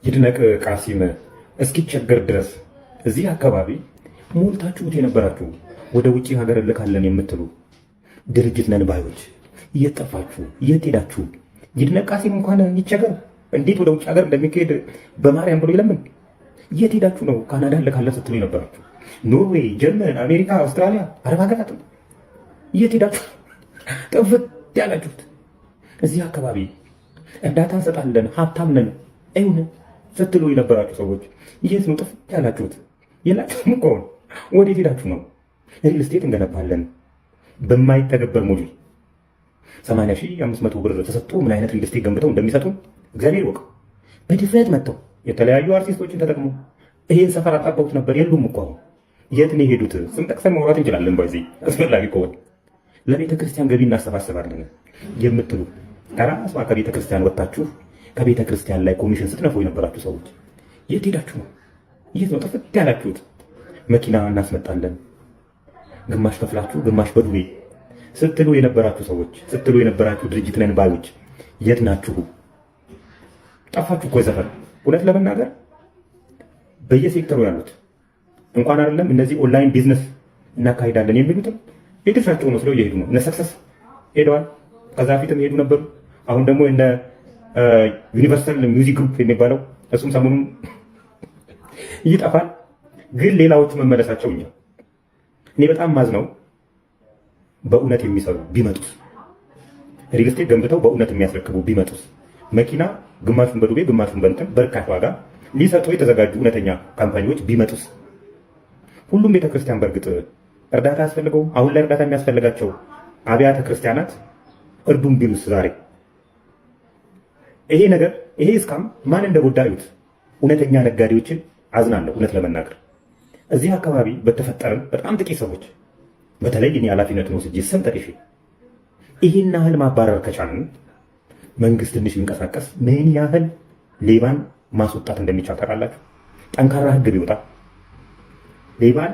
ይድነቅ ቃሲም እስኪቸገር ድረስ እዚህ አካባቢ ሞልታችሁት የነበራችሁ፣ ወደ ውጭ ሀገር እልካለን የምትሉ ድርጅት ነን ባዮች የት ጠፋችሁ? የት ሄዳችሁ? ይድነቅ ቃሲም እንኳን ይቸገር፣ እንዴት ወደ ውጭ ሀገር እንደሚካሄድ በማርያም ብሎ ይለምን። የት ሄዳችሁ ነው ካናዳ እልካለን ስትሉ የነበራችሁ? ኖርዌይ፣ ጀርመን፣ አሜሪካ፣ አውስትራሊያ፣ አረብ ሀገራት የት ሄዳችሁ ጥፍት ያላችሁት? እዚህ አካባቢ እርዳታ እንሰጣለን፣ ሀብታም ነን አይሁን ስትሉ የነበራችሁ ሰዎች የት ነው ጥፍት ያላችሁት? የላችሁም እኮ። ወዴት ሄዳችሁ ነው? Real estate እንገነባለን በማይተገበር ሞዴል 80,500 ብር ተሰጥቶ ምን አይነት real estate ገንብተው እንደሚሰጡ እግዚአብሔር ይወቅ። በድፍረት መጥተው የተለያዩ አርቲስቶችን ተጠቅሞ ይሄን ሰፈር አጣበውት ነበር። የሉም እኮ አሁን። የት ነው የሄዱት? ስም ጠቅሰን ማውራት እንችላለን። በዚህ አስፈላጊ ከሆነ ለቤተ ክርስቲያን ገቢ እናሰባስባለን የምትሉ፣ ከራሷ ከቤተ ክርስቲያን ወጥታችሁ ከቤተ ክርስቲያን ላይ ኮሚሽን ስትነፉ የነበራችሁ ሰዎች የት ሄዳችሁ ነው? የት ነው ጥፍት ያላችሁት? መኪና እናስመጣለን፣ ግማሽ ከፍላችሁ ግማሽ በዱቤ ስትሉ የነበራችሁ ሰዎች፣ ስትሉ የነበራችሁ ድርጅት ነን ባዮች የት ናችሁ? ጠፋችሁ እኮ የሰፈር። እውነት ለመናገር በየሴክተሩ ያሉት እንኳን አይደለም እነዚህ online business እናካሂዳለን የሚሉትም የድርሻቸውን ወስደው እየሄዱ ነው። እነ ሰክሰስ ሄደዋል። ከዛ በፊትም ሄዱ ነበሩ። አሁን ደግሞ እነ Universal Music Group የሚባለው እሱም ሰሞኑን ይጠፋል። ግን ሌላዎቹ መመለሳቸው እኛ እኔ በጣም ማዝነው በእውነት የሚሰሩ ቢመጡስ፣ Real estate ገንብተው በእውነት የሚያስረክቡ ቢመጡስ፣ መኪና ግማሹን በዱቤ ግማሹን በእንትን በርካሽ ዋጋ ሊሰጡ የተዘጋጁ እውነተኛ company ዎች ቢመጡስ? ሁሉም ቤተክርስቲያን በእርግጥ እርዳታ ያስፈልገው፣ አሁን ላይ እርዳታ የሚያስፈልጋቸው አብያተ ክርስቲያናት እርዱን ቢሉስ? ዛሬ ይሄ ነገር፣ ይሄ scam ማን እንደጎዳ እዩት። እውነተኛ ነጋዴዎችን አዝናለሁ። እውነት ለመናገር እዚህ አካባቢ በተፈጠርን በጣም ጥቂት ሰዎች፣ በተለይ እኔ ኃላፊነቱን ወስጄ ስም ጠቅሼ ይህን ያህል ማባረር ከቻልን፣ መንግስት ትንሽ ቢንቀሳቀስ ምን ያህል ሌባን ማስወጣት እንደሚቻል ታውቃላችሁ? ጠንካራ ህግ ቢወጣ፣ ሌባን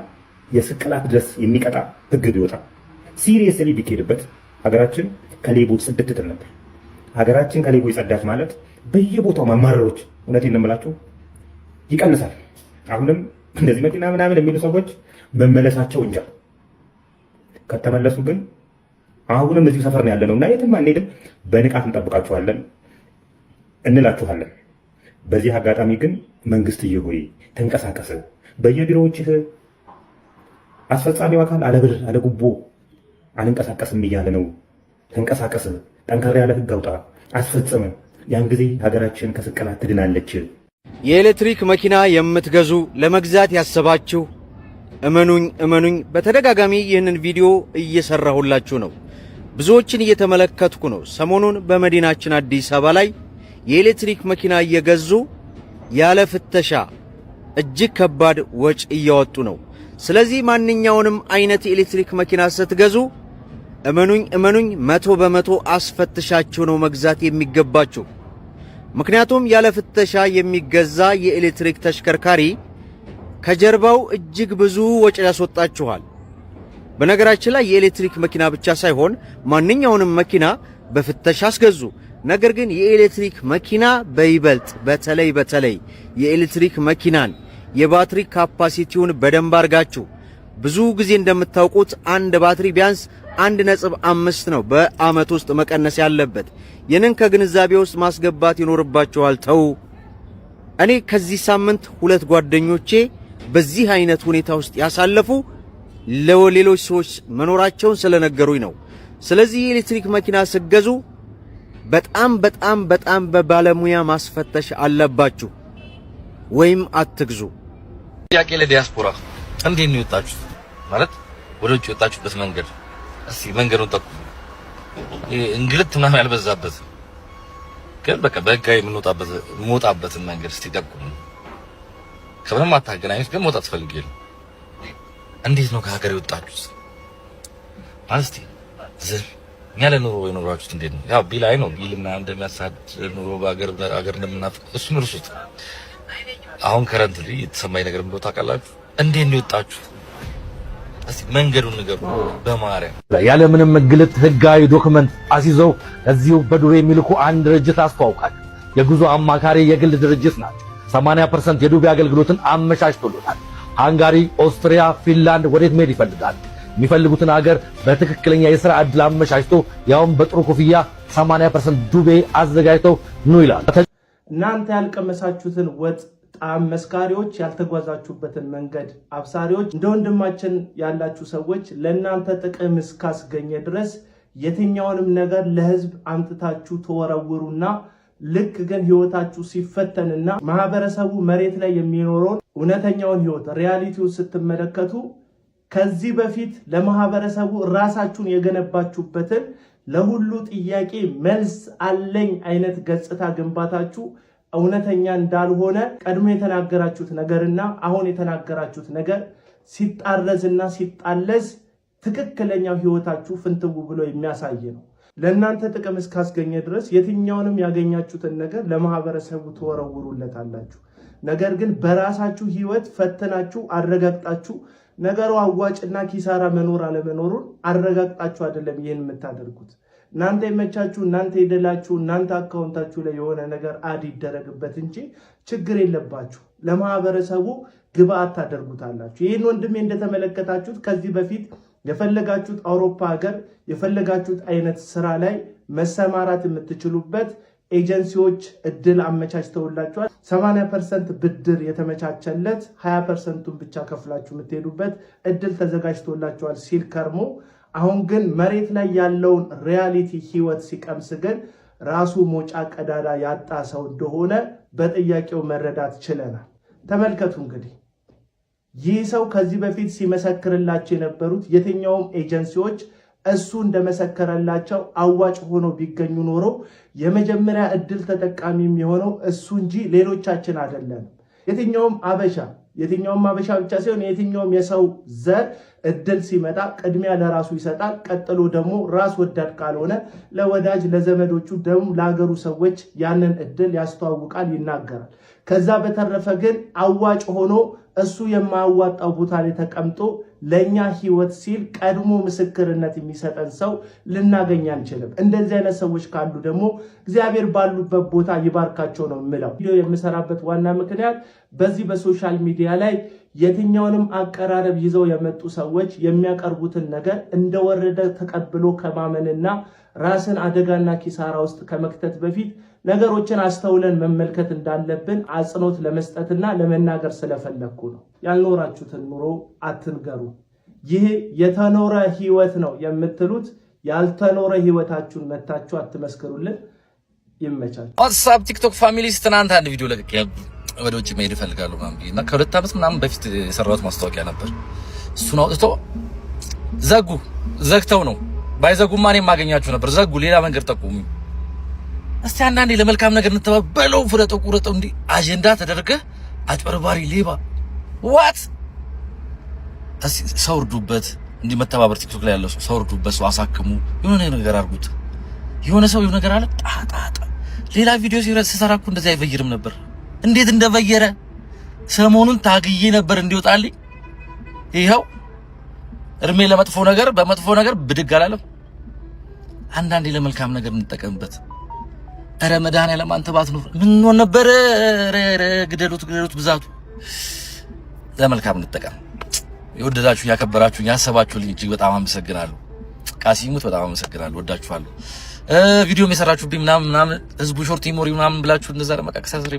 የስቅላት ድረስ የሚቀጣ ህግ ቢወጣ፣ seriously ቢካሄድበት ሀገራችን ከሌቦች ጽድት ትል ነበር። ሀገራችን ከሌቦች ጸዳች ማለት በየቦታው ማማረሮች፣ እውነቴን ነው የምላችሁ፣ ይቀንሳል። አሁንም እንደዚህ መኪና ምናምን የሚሉ ሰዎች መመለሳቸው እንጃ። ከተመለሱ ግን አሁንም እዚሁ ሰፈር ነው ያለነው እና የትም አንሄድም። በንቃት እንጠብቃችኋለን እንላችኋለን። በዚህ አጋጣሚ ግን መንግስትዬ ሆይ ተንቀሳቀስ። በየቢሮዎችህ አስፈጻሚው አካል አለብር አለጉቦ አልንቀሳቀስም እያለ ነው። ተንቀሳቀስ፣ ጠንከር ያለ ህግ አውጣ፣ አስፈጽም። ያን ጊዜ ሀገራችን ከስቅላት ትድናለች። የኤሌክትሪክ መኪና የምትገዙ፣ ለመግዛት ያሰባችሁ፣ እመኑኝ እመኑኝ፣ በተደጋጋሚ ይህንን ቪዲዮ እየሰራሁላችሁ ነው። ብዙዎችን እየተመለከትኩ ነው። ሰሞኑን በመዲናችን አዲስ አበባ ላይ የኤሌክትሪክ መኪና እየገዙ ያለ ፍተሻ እጅግ ከባድ ወጪ እያወጡ ነው። ስለዚህ ማንኛውንም አይነት የኤሌክትሪክ መኪና ስትገዙ እመኑኝ እመኑኝ 100% አስፈትሻችሁ ነው መግዛት የሚገባችሁ። ምክንያቱም ያለ ፍተሻ የሚገዛ የኤሌክትሪክ ተሽከርካሪ ከጀርባው እጅግ ብዙ ወጪ ያስወጣችኋል። በነገራችን ላይ የኤሌክትሪክ መኪና ብቻ ሳይሆን ማንኛውንም መኪና በፍተሻ አስገዙ። ነገር ግን የኤሌክትሪክ መኪና በይበልጥ፣ በተለይ በተለይ የኤሌክትሪክ መኪናን የባትሪ capacity ውን በደንብ አርጋችሁ፣ ብዙ ጊዜ እንደምታውቁት አንድ ባትሪ ቢያንስ 1.5 ነው በአመት ውስጥ መቀነስ ያለበት። ይህንን ከግንዛቤ ውስጥ ማስገባት ይኖርባችኋል። ተው፣ እኔ ከዚህ ሳምንት ሁለት ጓደኞቼ በዚህ አይነት ሁኔታ ውስጥ ያሳለፉ ለሌሎች ሰዎች መኖራቸውን ስለነገሩኝ ነው። ስለዚህ የኤሌክትሪክ መኪና ስትገዙ በጣም በጣም በጣም በባለሙያ ማስፈተሽ አለባችሁ ወይም አትግዙ። ጥያቄ ለዲያስፖራ፣ እንዴት ነው የወጣችሁት? ማለት ወደ ውጭ የወጣችሁበት መንገድ እስቲ መንገዱን ጠቁሙ። እንግልት ምናምን ያልበዛበት ግን በቃ በህጋዊ የምንወጣበት የምወጣበትን መንገድ እስቲ ጠቁሙ። ከምንም አታገናኙት፣ ግን መውጣት ፈልጌ ነው። እንዴት ነው ከሀገር የወጣችሁት? ማለት እስቲ ዝም እኛ ለኑሮ የኖራችሁት እንዴት ነው? ያው bill አይ ነው bill ምናምን እንደሚያሳድ ኑሮ በሀገር ሀገር እንደምናፍቅ እሱን እርሱት። አሁን currently የተሰማኝ ነገር ምንድነው ታውቃላችሁ? እንዴት ነው የወጣችሁት? እስቲ መንገዱን ንገሩ በማርያም። ያለምንም እንግልት ህጋዊ document አስይዘው እዚሁ በዱቤ የሚልኩ አንድ ድርጅት አስተዋውቃል። የጉዞ አማካሪ የግል ድርጅት ናቸው። 80% የዱቤ አገልግሎትን አመቻችቶሎታል። ሃንጋሪ፣ ኦስትሪያ፣ ፊንላንድ ወዴት መሄድ ይፈልጋል? የሚፈልጉትን ሀገር በትክክለኛ የስራ ዕድል አመቻችቶ ያውም በጥሩ ክፍያ 80% ዱቤ አዘጋጅተው ኑ ይላል። እናንተ ያልቀመሳችሁትን ወጥ ጣዕም መስካሪዎች፣ ያልተጓዛችሁበትን መንገድ አብሳሪዎች፣ እንደ ወንድማችን ያላችሁ ሰዎች ለእናንተ ጥቅም እስካስገኘ ድረስ የትኛውንም ነገር ለህዝብ አምጥታችሁ ተወረውሩና ልክ ግን ህይወታችሁ ሲፈተንና ማህበረሰቡ መሬት ላይ የሚኖረውን እውነተኛውን ህይወት reality ውን ስትመለከቱ ከዚህ በፊት ለማህበረሰቡ ራሳችሁን የገነባችሁበትን ለሁሉ ጥያቄ መልስ አለኝ አይነት ገጽታ ግንባታችሁ እውነተኛ እንዳልሆነ ቀድሞ የተናገራችሁት ነገርና አሁን የተናገራችሁት ነገር ሲጣረዝና ሲጣለዝ ትክክለኛው ህይወታችሁ ፍንትው ብሎ የሚያሳይ ነው። ለእናንተ ጥቅም እስካስገኘ ድረስ የትኛውንም ያገኛችሁትን ነገር ለማህበረሰቡ ትወረውሩለታላችሁ። ነገር ግን በራሳችሁ ህይወት ፈትናችሁ አረጋግጣችሁ ነገሩ አዋጭና ኪሳራ መኖር አለመኖሩን አረጋግጣችሁ አይደለም ይህን የምታደርጉት። እናንተ የመቻችሁ፣ እናንተ የደላችሁ፣ እናንተ አካውንታችሁ ላይ የሆነ ነገር add ይደረግበት እንጂ ችግር የለባችሁ። ለማህበረሰቡ ግብአት ታደርጉታላችሁ። ይህን ወንድሜ እንደተመለከታችሁት ከዚህ በፊት የፈለጋችሁት አውሮፓ ሀገር የፈለጋችሁት አይነት ስራ ላይ መሰማራት የምትችሉበት ኤጀንሲዎች እድል አመቻችተውላችኋል። 80% ብድር የተመቻቸለት 20%ቱን ብቻ ከፍላችሁ የምትሄዱበት እድል ተዘጋጅቶላችኋል ሲል ከርሞ አሁን ግን መሬት ላይ ያለውን reality ህይወት ሲቀምስ ግን ራሱ መውጫ ቀዳዳ ያጣ ሰው እንደሆነ በጥያቄው መረዳት ችለናል። ተመልከቱ እንግዲህ ይህ ሰው ከዚህ በፊት ሲመሰክርላቸው የነበሩት የትኛውም ኤጀንሲዎች እሱ እንደመሰከረላቸው አዋጭ ሆኖ ቢገኙ ኖሮ የመጀመሪያ እድል ተጠቃሚ የሚሆነው እሱ እንጂ ሌሎቻችን አይደለንም። የትኛውም አበሻ የትኛውም አበሻ ብቻ ሳይሆን የትኛውም የሰው ዘር እድል ሲመጣ ቅድሚያ ለራሱ ይሰጣል። ቀጥሎ ደግሞ ራስ ወዳድ ካልሆነ ለወዳጅ ለዘመዶቹ፣ ደግሞ ለሀገሩ ሰዎች ያንን እድል ያስተዋውቃል፣ ይናገራል። ከዛ በተረፈ ግን አዋጭ ሆኖ እሱ የማያዋጣው ቦታ ላይ ተቀምጦ ለእኛ ህይወት ሲል ቀድሞ ምስክርነት የሚሰጠን ሰው ልናገኝ አንችልም። እንደዚህ አይነት ሰዎች ካሉ ደግሞ እግዚአብሔር ባሉበት ቦታ ይባርካቸው ነው የምለው። ቪዲዮ የምሰራበት ዋና ምክንያት በዚህ በ social media ላይ የትኛውንም አቀራረብ ይዘው የመጡ ሰዎች የሚያቀርቡትን ነገር እንደወረደ ተቀብሎ ከማመንና ራስን አደጋና ኪሳራ ውስጥ ከመክተት በፊት ነገሮችን አስተውለን መመልከት እንዳለብን አጽንኦት ለመስጠትና ለመናገር ስለፈለግኩ ነው። ያልኖራችሁትን ኑሮ አትንገሩ። ይህ የተኖረ ህይወት ነው የምትሉት ያልተኖረ ህይወታችሁን መታችሁ አትመስክሩልን። ይመቻል። What's up TikTok families፣ ትናንት አንድ ቪዲዮ ለቅቄ ወደ ውጭ መሄድ እፈልጋለሁ ምናምን ብዬ እና ከ2 ዓመት ምናምን በፊት የሰራሁት ማስታወቂያ ነበር። እሱን አውጥቶ ዘጉ። ዘግተው ነው፣ ባይዘጉማ እኔም ማገኛችሁ ነበር። ዘጉ። ሌላ መንገድ ጠቁሙኝ እስቲ። አንዳንዴ ለመልካም ነገር እንተባበለው። ፍለጠው ቁረጠው። እንዲህ አጀንዳ ተደርገህ አጭበርባሪ፣ ሌባ what ሰው እርዱበት። እንዲህ መተባበር ቲክቶክ ላይ ያለው ሰው እርዱበት፣ ሰው አሳክሙ፣ የሆነ ነገር አድርጉት። የሆነ ሰው የሆነ ነገር አለ ጣጣጣ። ሌላ ቪዲዮ ስሰራ እኮ እንደዚህ አይበይርም ነበር። እንዴት እንደበየረ ሰሞኑን ታግዬ ነበር እንዲወጣልኝ። ይኸው እድሜ ለመጥፎ ነገር በመጥፎ ነገር ብድግ አላለም። አንዳንዴ ለመልካም ነገር እንጠቀምበት። ኧረ መድኃኒዓለም አንተ ባትኖር ምን እንሆን ነበር? ኧረ ግደሉት፣ ግደሉት ብዛቱ። ለመልካም እንጠቀም። የወደዳችሁ፣ ያከበራችሁ፣ ያሰባችሁልኝ እጅግ በጣም አመሰግናለሁ። ቃሲሙት በጣም አመሰግናለሁ። ወዳችኋለሁ። ቪዲዮም የሰራችሁብኝ ምናምን ምናምን ህዝቡ short memory ምናምን ብላችሁ እንደዛ ለመቃቀሳሰር